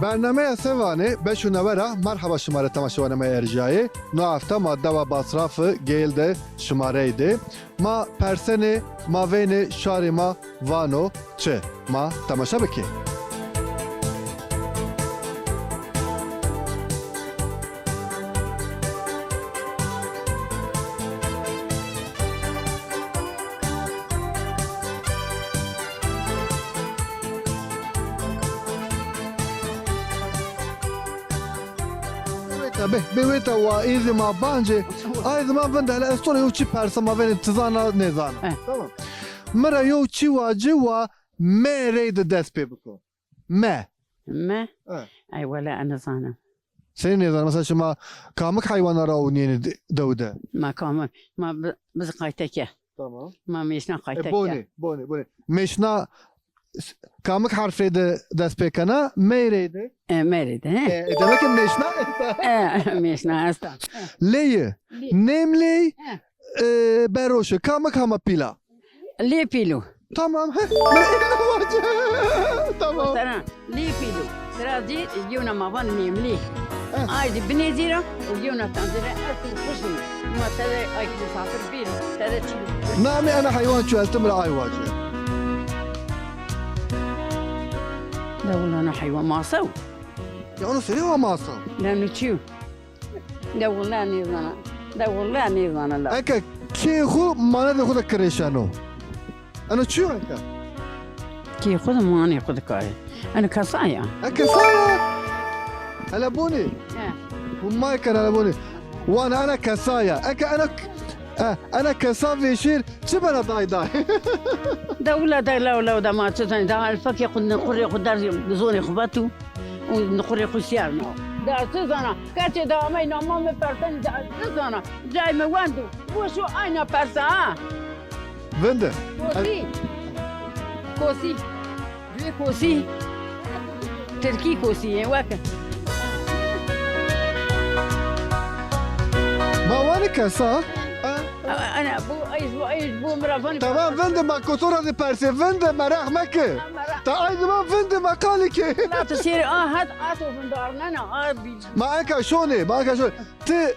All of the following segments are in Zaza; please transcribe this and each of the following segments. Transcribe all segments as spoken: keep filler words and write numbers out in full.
Bernameya Se Vanê beşo newe ra merheba şima rê temaşevanê ma yê erjayê. No hefte ma dewa Basrafî Geyl de şima rey de. Ma persenê maveynê şarê ma vano çi? Ma temaşe bikê. Wêta, bê, bê wêta wa, ê zî ma bancê. Ay zî ma vinde, hele ez to ra yew çî persa, ma vênê ti zana, nêzana. Eh. Tamam. Mi ra yew çî wacî wa me rey de dest pê biko. Me. Me? Eh. Ay wele ez nêzana. Senî nêzana? Mesela şima kamik heywana ra ewnîyenê de-, dew de? Ma kamik. Ma bi-, biz qayteke. Tamam. Ma mêşna qayteke. E, bonê, bonê, bonê. Mêşna s-, kamik herfê de dest pê kena? Meyrê de. E, meyrê de, he. E, e, demek ki mêşna esta. E, mêşna esta. Lêyi. Lê. Nêmlêy, he, e, beroşi. Kamik hama pîla? Lê pîlo. Tamam. He, mi êna vace. Tamam. Sera lê pîlo. Sera zî yewna ma van nêmlî. He. Ay zî binê zî ra, û yewna tan zî ra, ez zî xişn. Ma tede ay ki misafir bîr, tede çî. Namê ena heywan çi yo, ez ti mi ra ay vace. De wulana heywan masew. Ya onu söyle ama masew. Leno çi yo? De willa nêzana. De willa nêzana la. Eke kê xwu manedê xwu de kirêşeno. Eno çi yo eke? Kê xwu de manê xwu de kayê. Eno kesa ya. E, kesa ya. Hele bonê. He. Hûn may ken hele bonê. Wana ena kesa ya. Eke ena k-, e, ena kesa vêşêr çi bena day day? De willa de lew lew de ma çi zanî. De alfekê xwu, niqurê xwu der zonê xwu veto. Û niqurê xwu sîyer no. De ez çi zana, keçê de amey nama mi persenî de ez çi zana. Cayê mi wendo, boşo ayna persa ha. Vinde. Kosî. Kosî. Rê kosî. Tirkî kosî yê weke. Ma vanî kesa? Ha? Ana, bu, ay, bu, ay, bu mi ra vanî. Tamam, vinde ma koto ra zî persê, vinde, meraq meke. Ha, meraq. Ta ay zî ma vinde ma qalî ke. La tu sêr, a, het, a to vindarnena, a, bi- Ma enka şonê, ma enka şonê. Ti,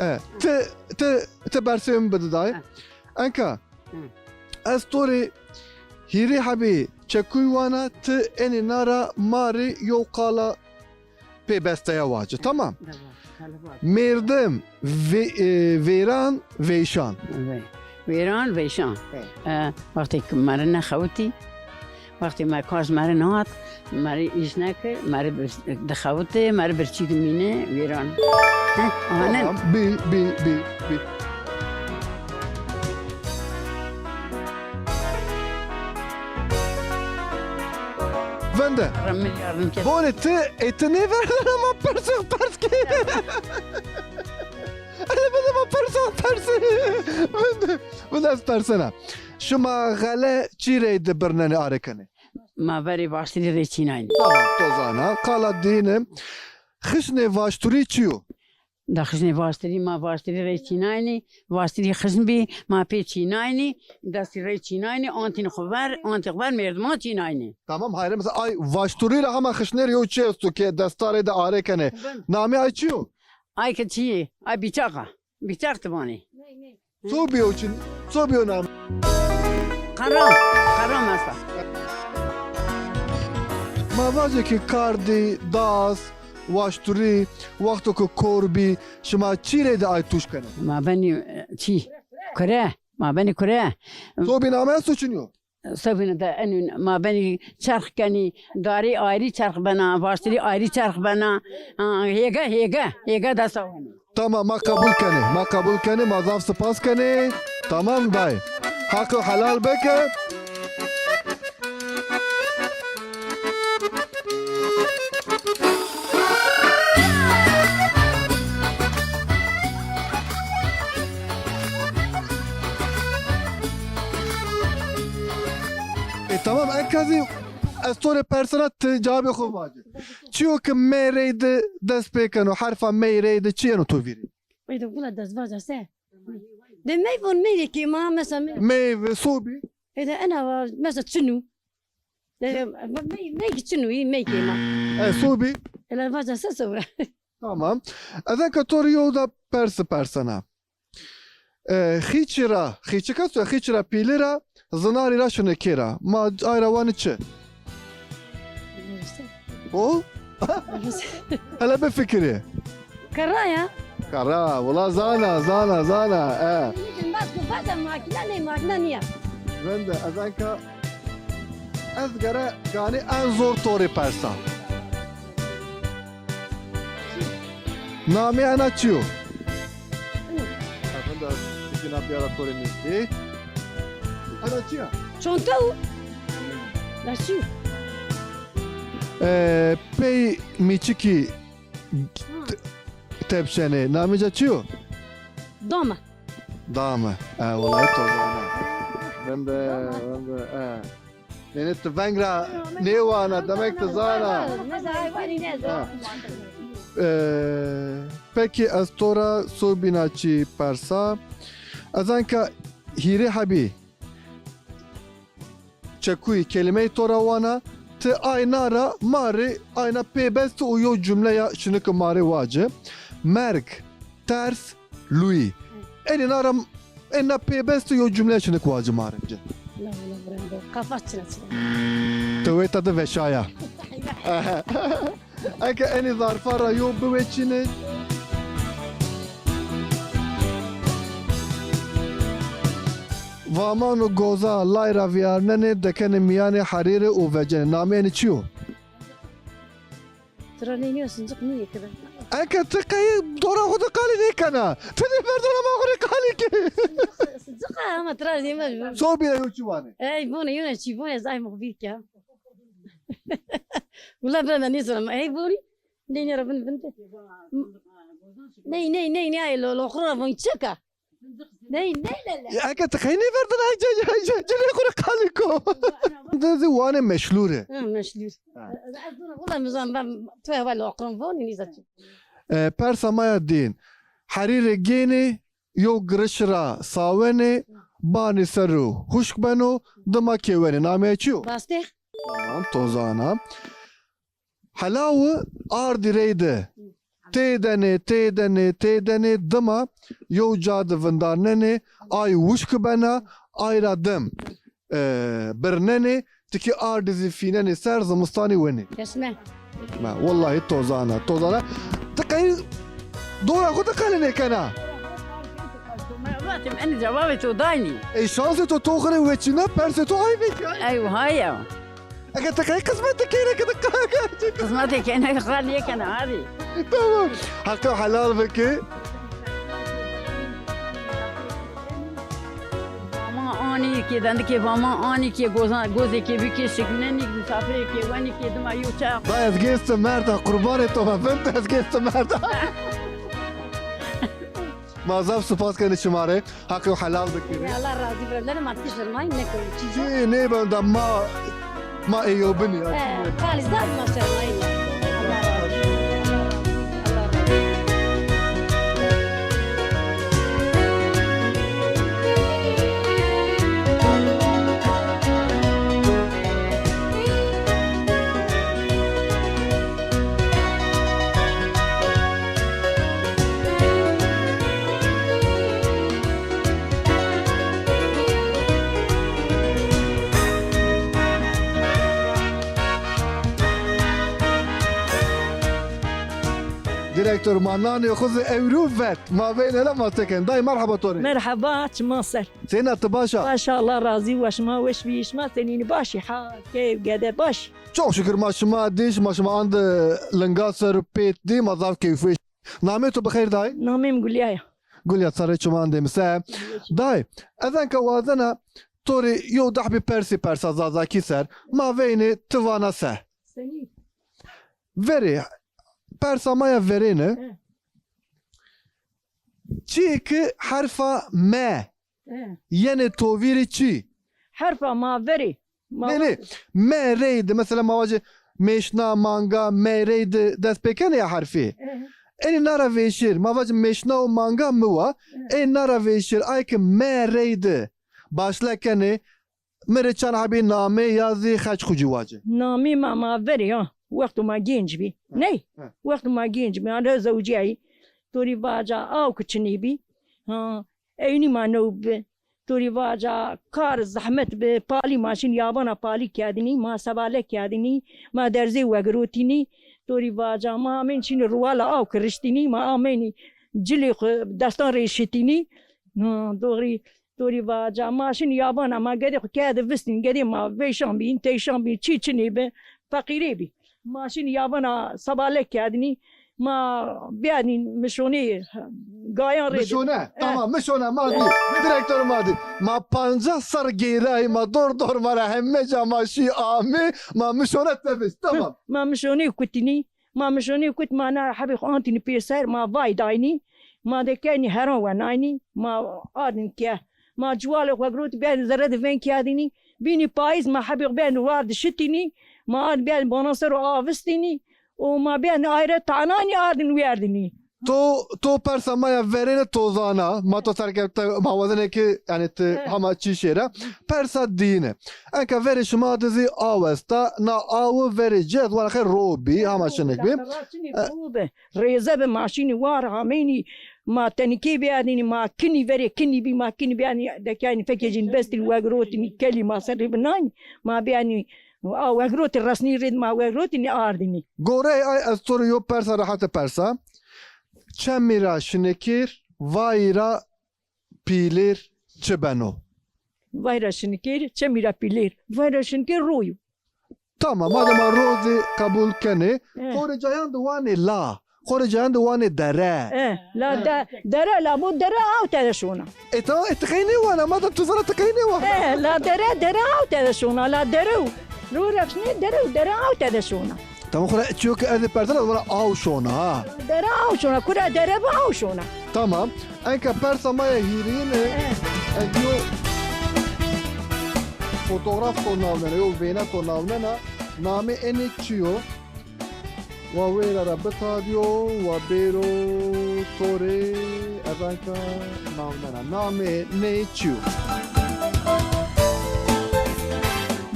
e, ti, ti, ti bersê mi bidi dayê. Ha. Enka, hı, ez to rê hîrê hebî çekuy wana, ti enê na ra ma rê yew qala pê besteya waci. Tamam. Tamam. Merdim, ve-, e, vêran, veyşan. Ve-, vêran, veyşan. Evet. E, wextê ki ma rê nexewitî, wextê ma kaş ma rê nehat, ma rê îş neke, ma rê bir-, dixewite, ma rê birçî dimîne, vêran. Heh, anen. Tamam. Bi, bi, bi, bi. Vende. Remmil yardım kes. Bonê ti, ê ti nêverdena ma persê xo pers ke. Ê vende ma persê xo persê. Vende, vende ez persena. Şima xele çi reyde birnenê, arê kenê? Ma verê vaştirî rê çînaynî. Tamam, to zana. Qala dîne. Xişnê vaşturî çi yo? Da xişnê vaştirî, ma vaştirî rey çînaynî, vaştirî xişn bî, ma pê çînaynî, destî rey çînaynî, antîn xwu ver, antî xwu ver merdiman çînaynî. Tamam, hayre, mesela ay vaşturî ra hema xişnê rê yew çi esto ke destarê de arê kenê. Bin. Namê ay çi yo? Ay ke çi yê? Ay bîçax a. Bîçax ti vanê. Ney, ney. Sobî yo çin, sobî yo nam. Qeram, qeram esta. Ma vace ki kardî, das, waşturî, wexto ki kor bî, şima çi reyde ay tuş kenê? Ma benî, e, çi? Kure. Ma benî kure. Sobî name esto çin yo? Sobîne de enûn ma benî çerx kenî, darî ayrî çerx bena, vaştirî ayrî çerx bena. Ha, hêge, hêge, hêge desta wenî. Tamam, ma qebul kenê, ma qebul kenê, ma zaf sipas kenê. Tamam dayê. Heqo helal bike. E, tamam, enka zî ez to rê persena, ti cewabê xo vace. Çiyo ki me reyde dest pê keno, herfa me reyde çi yeno to vîrî? Ey de gula dest vaca se. De meyvon meyvê ki ma mesela me- Meyve, sobî. Ey de ena va, mesela çinu. E, me, me ki çin û, me ki ma. E, sobî? Ela vaca se sobra. Tamam. Ez enka to rê yew da persi persena. E, xîçî ra, xîçika so, xîçî ra pîlî ra, zinarî ra şinekê ra. Ma ay ra wanî çi? Bol? Hele bifikirî. Kara ya. Kara, wila zana, zana, zana. E. Bas ku vaca makîna, ney makîna nîya. Vende, ez enka, ez gere ganî en zor to rê persa. Namê ena çi yo? Efendim, tikina biyara to rê nêzdî. Ena çi ya? Çonta o. Na çi yo? E, pey mîçikî te-, tepşenê. Namê ca çi yo? Dame. Dame. E, wulay to zana. Ben de, ben de, e. Yanî ti veng ra nêwana, demek ti zana. Ha. E, pekî ez to ra sobîna çî persa. Ez enka hîrê hebî çekuyî kelîmeyî to ra wana, ti ayna ra ma rê ayna pêbesti û yew cumleya şinikî ma rê waci. Merg, ters, luyî. Enî na ra, enî na pêbesti yew cumleya şinik waci ma rê ci. La, la, bravo. Kafa çina çina. Ti wê ta di veşaya. Eke enî zarfa ra yew biweçînê. Vaman û goza lay ra vîyarnenê, dekenê mîyanê herîrî û vecenê. Namê enî çi yo? Tira nênîyo, sincik nîyê ke ben. Eke ti qey dora xo de qalî nêkena. Ti nêverdena ma xo rê qalî ke. Sincik, sincik a, ama tira nêmecbur. So bîra yo çi vanê? Ey, vone, yone çi vone, ez ay muxbîr ke. Wula ben de nêzana. Ey, vurî. Ney, ney, ra vin, vin de. Ney, ney, ney, ney, ay lo, lo, xo ra von çeka. Ney, ney, le, le. Ya, eke ti qey nêverdena, ay, ci, ci, ci, cinê xo rê qalî ko. De zî wanê meşlûre. Hı, meşlûr. Ha. Ez, ez dûna wula mizan ben, tu eva lo, aqran von, nîza çi. E, persa ma ya dîn. Herîrê gênê, yew girişî ra sawenê, banî ser o huşk beno, dima kêwenê. Namê çi yo? Bastê. Tamam, to zana. Helawi ardî reyde têdenê, têdenê, têdenê, dima yew ca de vindarnenê, ay wuşk bena, ay ra dem, e, birnenê, tikî ardî zî fînenê ser, zimistanî wenê. Kesme. Ma, wellahî to zana, to zana. Ti qey dora xo de qalî nêkena? Vatê mi, enî cewabê to daynî. Ey şansê to, to xo rê weçîna, persê to ay vekî. Ey, haya. Eke ti qey qismetê keyne ke ti qa-, qa-, Qismetê keyne ke qalî nêkena, hadi. Tamam. Heqê helal bike. Vama anî ke, dendikê vama anî ke, gozan, gozê ke bikê, şiknenî, misafirê ke wenî ke, dima yew çay. Da ez gêste merda, qurbanê to be, vinde ez gêste merda. Ma zaf spas kenê şima rê. Heqê helal bikirê. Allah razî bira. Lere ma ti şermayî nekoyî. Çî nêbenda ma, ma ê yobinî ya. He, qalî zaf ma şermayî. Allah razî. Allah razî. Direktor, ma nanê xo zî ewro vet. Ma veyn hele ma seken. Dayê, merheba to rê. Merheba, çiman ser. Sena, ti baş a? Baş a, Allah razî, wa şima weş bî. Şima senîn, baş î, hal, keyf, gede baş? Çok şükür, ma şima dî, ma şima ande linga ser pêt dî, ma zaf keyfweş. Namê to bi xeyr dayê? Namê mi Gulya ya. Gulya, sarê çiman de mi se. Dayê, ez enka wazena to rê yew dehbî persî persa zazakî ser. Ma veynê ti vana se. Senî? Verê, persa ma ya verêne. He. Çîyê ki herfa me He. Yenê to vîrî çi? Herfa ma verî. Ma Nê, nê. Me reydi. Mesela ma vacê mêşna, manga, me reydi dest pê kenê ya herfî. He. Enî na ra vêşêr. Ma vacê mêşna û manga mi wa. He. Ê na ra vêşêr. Ay ki me reydi başle kenê. mi rê çend hebî namê ya zî xeç xwu cî wace. Namê ma, ma verê ya. Wexto ma gênc bî. He, ney? He. Wexto ma gênc bî. Ane zewcîyayî. To rî vaca aw ki çinê bî. Ha, eynî ma new bi. To rî vaca kar zehmet bi. Palî ma şin yabana palî kerdinî. Ma sebale kerdinî. Ma derzê wegirotînî. To rî vaca ma amên şinî ruwala aw ki riştînî. Ma amênî cilê xwu destan rê şitînî. Ha, doğrî. To rî vaca ma şinî yabana, ma gedê xwu kerdî vistîn, gedê ma veyşan bîn, teyşan bîn, çî çinê bi, feqîrê bî. Ma şinî yabana sebale kerdinî, ma bîyadîn mişonê gayan rê. Mişone, e, tamam, mişone ma dî, direktor ma dî. Ma pancas serr gêrayî, ma dor dor ma ra heme ca ma şî amê, ma mişone tepişt, tamam. Ma mişonê kutînî, Ma mişonî kut, ma na hebê xwu antînî pêser, ma vay daynî, ma de kenî heran wenaynî, ma ardîn ke. Ma cuwalê xwu girot, bîyadî zere de veng kerdînî. Bînî payîz, ma hebê xwu bîyadî war de şitînî, ma ard bîyadî bona ser o avistînî û ma bîyadî ayre tanaynî ardîn werdînî. To, to persa ma ya verêne to zana, ma to serkefte ma wazenê ki, yanî ti, he, hema çî şêre. Persa dîne. Enka verê şima de zî aw esta, na awi verê ci ez wana xey ro bî, hema şinik bî. Ro bî. Rêze bi ma şînî war ameynî, ma tenikê bîyadînî, ma kinî verê kinî bî, ma kinî bîyadînî, dekeynî fekê cîn bestînî, wegirotînî, kelî ma serrî binaynî, ma bîyadînî, a wegirotî resnî rêd ma wegirotînî ardînî. Gorey ay ez to rê yo persa rehet persa. Çemî ra şinikêr, vayî ra pîlêr çi beno? Vayra şinikêr, çemî ra pîlêr. Vayra şinikêr ro yo. Tamam, madem a ro zî qebul kenê, he, xo rê cayan de wanê la, xo rê cayan de wanê dere. E, la de-, dere, la bo dere aw tede şona. E tamam, e ti qey nêwana, madem tu zana ti qey nêwana. E, la dere, dere aw tede şona, la dere û. Ro rexşnê dere û dere aw tede şona. Tamam, xora çiyo ki ez ê persena, xora aw şona ha. Dere aw şona, kura dere bi aw şona. Tamam. Enka persa ma ya hîrîne, eh, ez yo fotograf to nawnena, yo vêne to nawnena, namê enê çi yo? Wa wêra ra bitadîyo, wa bêro to rê, ez enka nawnena. Namê nê çi yo?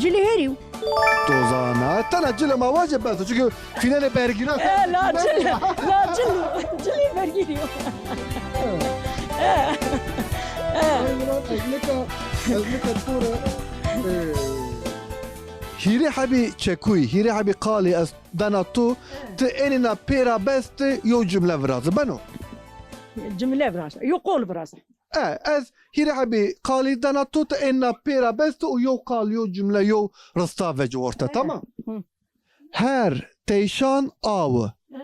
Cilê herî yo. To zana. Tena cilê ma wace bes o. Çünkü fînenê bergîran. E, la cil, la cil, cilê bergîrî yo. E, e. Ay, ulan, ez nika, ez nika to ra, e, hîrê hebî çekuyî, hîrê hebî qalî ez dana to, ti enîna pêra bes ti yo cumle virazi. Beno? Cumle virazi. Yo qol virazi. E, ez hîrê hebî qalî dana to, ti enîna pêra bes ti û yo qal, yo cumle, yo rista veci orte, tamam? Hı. Her teyşan awi. Hı.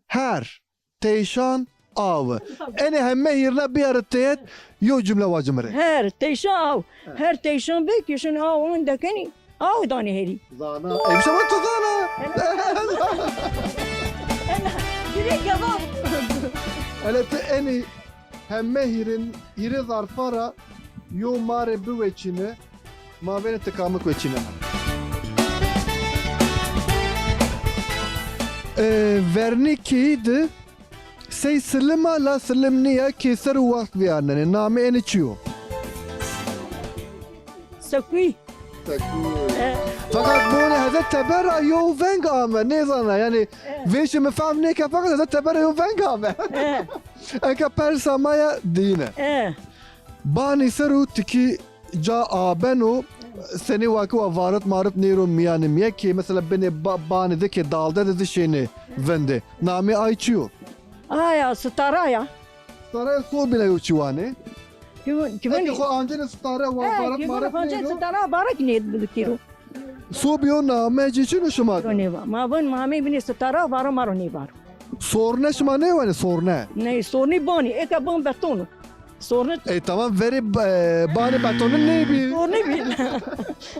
Her teyşan awi. Tamam. Enê heme hîrna biyari teyet, yo cumle waci mi rê. Her teyşan aw. Hı. Her teyşan bê ki şin aw on dekenî. Aw danê herî. Zana. E, şima tu zana. Ela, direkt cevap. Ele ti enî heme hîrin, hîrê zarfa ra yo ma rê biweçîne, ma vêne ti kamik weçîne. E, vernî keyî di sey silim a la silim nîya kê ser û wext vîyarnenê. Namê enî çi yo? Sekûyî. Sekûyî. E. Feqet bonê heze teber a yo veng ame, nêzana, yanî, e, vêşê mi fehm nêke, feqet heze teber a yo veng ame. E. Eke persa ma ya diyine. E. Banî ser û tikî ca abeno, senî wa ki wa varit marit nêro mîyanê mîye ki, mesela binê ba-, banî de ki dalde de zî şênê vinde. Namê ay çi yo? Aya, sitara ya. Sitaraya sobîna yo çi wanê? Ki, ki. Eke xo ancenê sitare wa, e, varit marit nêro. Sitara varit nêro. Sobî yo name ci çin o şima de? Nêva. Ma vin ma amê binê sitara varo, ma ro nêvaro. Sorne şima nêwanê, sorne? Ney, sornî banî, eke ban beton o. Sorne. E, tamam, verê, e, banê betonu nêbî. Sornî bî.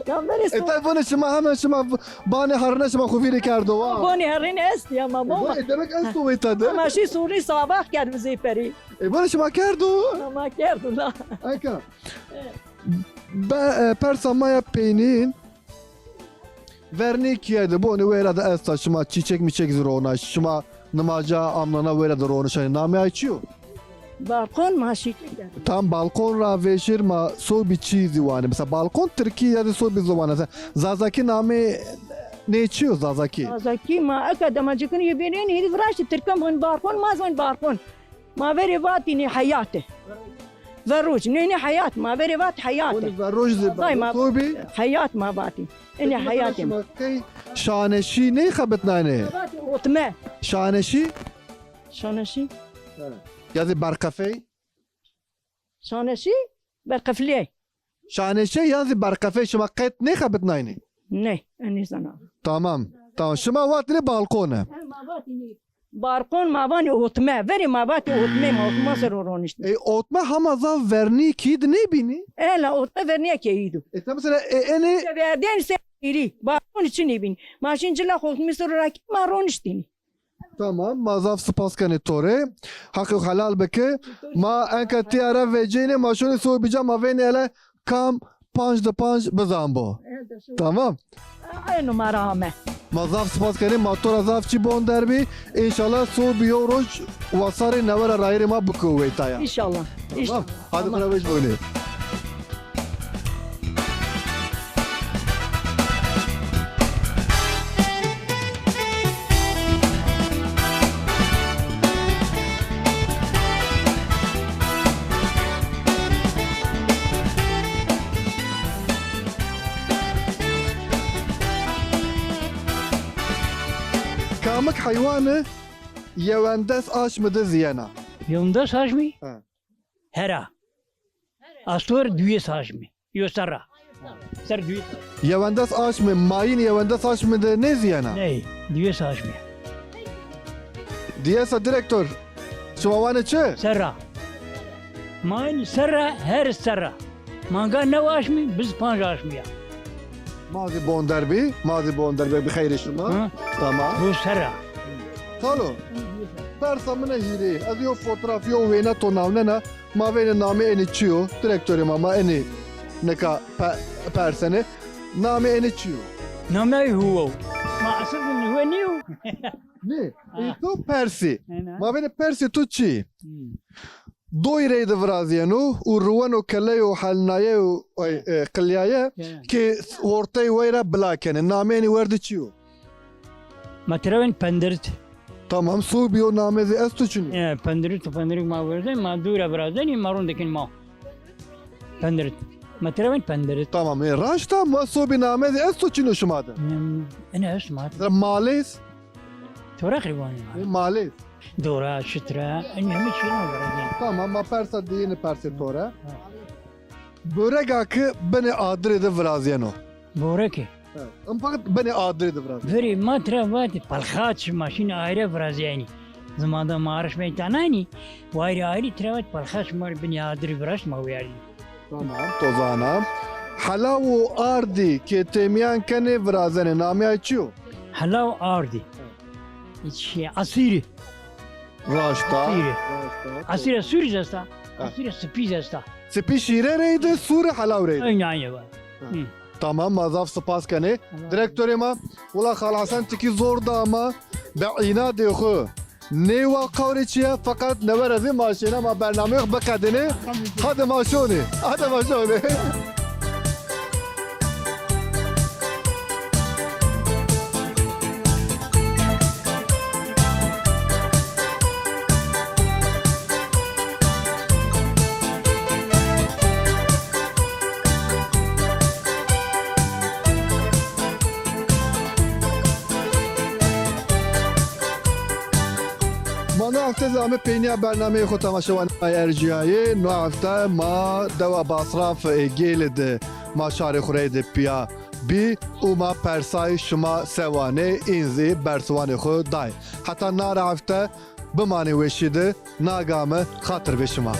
Ya verê sorne. E, tabi vanê şima hemen şima v-, banê herine şima xo vîrî kerdo wa. Banê herine est ya ma, e, baba. E, demek esto wê tede. Ma şî sornî sabah kerd vizê perî. E, vanê şima kerdo. Ma kerdo la. Eka. Be, e, persa ma ya peynîn. Vernî kîye de, bonî wêra de esta, şima çîçek mîçek zî rona, şima nimaca amnana wêra de ronişanê. Namê ay çi yo? Balkon ma şî. Tam balkon ra vejîr ma sobî çî zî wanê. Mesela balkon tirkî ya zî sobî zî wanê. Zazakî namê nê çi yo Zazakî? Zazakî ma eka dema cikin yê bêrên hêdî viraştî tirkan von balkon ma zon balkon. Ma verê vatî nê heyat e. Veroj. Nê nê heyat. Ma verê vat heyat e. Veroj zî sobî. Heyat ma vatî. Enê heyatê ma. Qey şaneşî ney xebitnayne? Otme. Şaneşî? Şaneşî? Ya zî berqefey? Şaneşî berqeflîyey. Şaneşî ya zî berqefey şima qet ney xebitnayne? Ney, enî zana. Tamam. Tamam. Şima vatine balkone. He, ma vatine. Barkon ma vanê otme. Verê ma vatê otme, ma otma ser o roniştî. Ey otme hama zaf vernî kî di nêbînî? Ela otme vernîya ke îdo. E, tam mesela, e, enê. Verdên se îrî. Barkon çi nêbînî. Ma şîn cila xo otme ser o rakî ma roniştînî. Tamam, ma zaf spas kenê to rê. Heqê xo helal bike. Ma enka tîya ra vecênê, ma şonê sobî ca ma vênê ele kam panc de panc bizan bo. Tamam. Ay numara ame. Ma zaf spas kenê, ma to ra zaf çî bon der bî. Înşallah sobî yew roj wasarê newe ra rayîrê ma biko weyta ya. Înşallah. Tamam. Înşallah. Hadi xo ra weş bonê. Kamik heywanî yewendes aşmî de zîyena? Yewendes aşmî? Ha. Hera. Astor duyes aşmî. Yo serra. Ser duyes. Yewendes aşmî, mayîn yewendes aşmî de nêzîyena? Ney, duyes aşmî. Diyesa direktor, şima wanê çi? Serra. Mayîn serra, her serra. Manga new aşmî, biz panc aşmî ya. Ma zî bon der bî, ma zî bon der bî, bi xeyrê şima. Hı? Tamam. Bu serra. Xalo, persa min e hîrê. Ez yo fotoğraf, yo wêne to nawnena. Ma vêne namê enî çi yo? Direktorê ma, ma enî nika pe-, persenê. Namê enî çi yo? Namê Huwo. Ma esil Huwe nîyo. Nê, ha. E, to persî. Ena. Ma vêne persê to çi? Hmm. Doy reyde virazîyeno û ruweno keleyo helnayeyo, ay, e, qilyaye ke ortey weyra bila kenê. Namê enî werde çi yo? Ma tira vên pendirit. Tamam, sobî yo namê zî esto çinî? E, pendirit, pendirit ma werzenî, ma dû ra virazenî, ma rondekên ma. Pendirit. Ma tira vên pendirit. Tamam, e, raşt a, ma sobî namê zî esto çinî şima de? Ene est ma. Mesela malêz? Tora qirbanî ma. E, malêz. Dora, şitra, enî heme çî ma virazenî. Tamam, ma persa diyêne persê to ra. Ha. Börega ki binê adirê de virazîyeno. Böreke. Evet. Em fakat binê adirê de virazîyeno. Verê ma tira vatî pelxaç, ma şîn ayre virazîyenî. Zimanda ma arişmey tananî, wayri ayrî tira vatî pelxaç ma binê adirî viraşt ma wiyardî. Tamam, to zana. Helaw û ardî ke têmîyan kenê virazenê, namê ay çi yo? Helaw ardî. Çi, asîrî. Raşt a. Asîrî. Raşt a. Asîrê sûrî zî esta. Ha. Asîrê sipî zî esta. Sipî şîre reyde, sûrî helaw reyde. Aynî, aynî var. Ha. Hı. Tamam, ma zaf spas kenê. Direktorê ma, wila Xal Hesen tikî zor da ma, bi înadê xo nêwa qawrê çî ya, feqet newe ra zî ma şêna ma bernameyê xo biqedênê. Hadi ma şonê. Hadi ma şonê. Ma no hefte zî ame peynîya bernameyê xo, temaşewanê ma ercîyayê. No hefte ma dewa Basraf ê Gêlî de ma şarê xo reyde pîya bî û ma persay şima sewanê, în zî bersiwanê xo day. Heta nare hefte bimanê weşî de, na game xatir be şima.